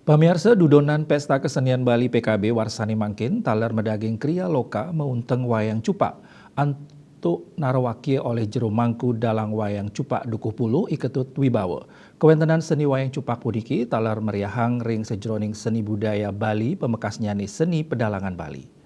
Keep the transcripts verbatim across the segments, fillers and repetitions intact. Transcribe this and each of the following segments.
Pamiarsa, dudonan Pesta Kesenian Bali P K B warsani mangkin taler madaging kriya loka maunteng wayang cupak antuk narawakia olih jero mangku dalang wayang cupak Dukuh Puluh I Ketut Wibawa. Kawentenan seni wayang cupak puniki taler meriahang ring sajeroning seni budaya Bali, pamekasnyane seni pedalangan Bali.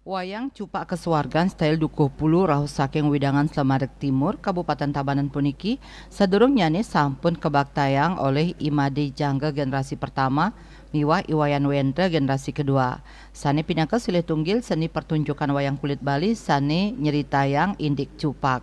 Wayang cupak kasuargan style Dukuh Puluh rauh saking wewidangan Slemareg Timur, Kabupaten Tabanan puniki, sadurungnyane sampun kabaktayang olih I Made Jangga generasi pertama miwah I Wayan Wendra generasi kedua, sane pinaka silih tunggil seni pertunjukan wayang kulit Bali sane nyritayang indik cupak.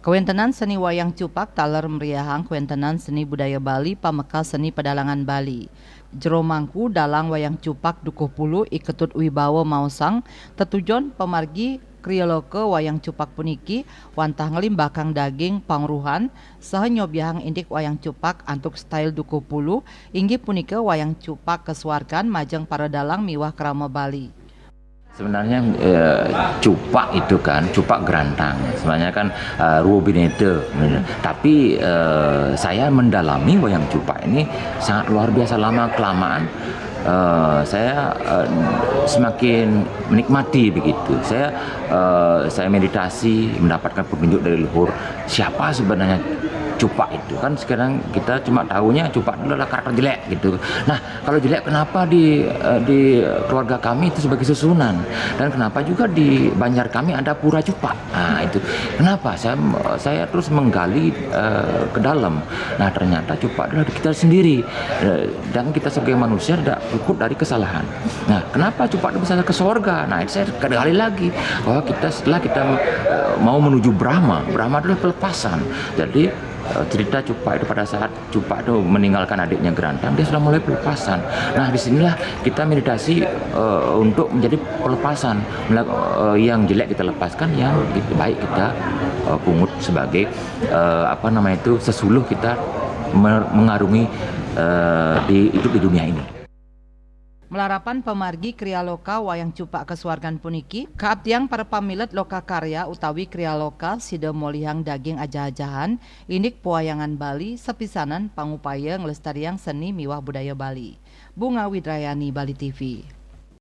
Kawentenan seni wayang cupak taler meriahang kawentenan seni budaya Bali, pamekas seni pedalangan Bali. Jero mangku dalang wayang cupak Dukuh Puluh I Ketut Wibawa maosang, tetujon pamargi kriya loka wayang cupak puniki wantah nglimbakang daging pangruhan saha nyobiahang indik wayang cupak antuk style Dukuh Puluh, inggih punika wayang cupak kasuargan majeng para dalang miwah krama Bali. Sebenarnya, eh, cupak itu kan, cupak gerantang. Sebenarnya kan, eh, ruo bineta. Tapi, eh, saya mendalami wayang cupak ini sangat luar biasa lama kelamaan. Eh, saya, eh, semakin menikmati begitu. Saya, eh, saya meditasi, mendapatkan petunjuk dari leluhur. Siapa sebenarnya cupak itu? Kan sekarang kita cuma tahunya cupak itu adalah karakter jelek gitu. Nah, kalau jelek, kenapa di, eh, di keluarga kami itu sebagai susunan? Dan kenapa juga di Banjar kami ada pura cupak? Nah, itu. Kenapa? Saya, saya terus menggali, eh, ke dalam. Nah, ternyata cupak adalah kita sendiri. Eh, dan kita sebagai manusia tidak luput dari kesalahan. Nah, kenapa cupak itu bisa ke sorga? Nah, itu saya gali lagi. Bahwa kita, setelah kita, eh, mau menuju Brahma, Brahma adalah pelepasan. Jadi, eh, cerita cupak itu, pada saat cupak itu meninggalkan adiknya gerantang, dia sudah mulai pelepasan. Nah, disinilah kita meditasi, eh, untuk menjadi pelepasan. Mela-, eh, yang jelek kita lepaskan, yang baik kita, eh, pungut sebagai, eh, apa namanya itu, sesuluh kita me-, mengarungi, eh, di, hidup di dunia ini. Malarapan pamargi kriya loka wayang cupak kasuargan puniki, kaaptiang para pamilet loka karya utawi kriya loka sida molihang daging ajah-ajahan indik pewayangan Bali, sapisanan pangupaya nglestariang seni miwah budaya Bali. Bunga Widrayani, Bali T V.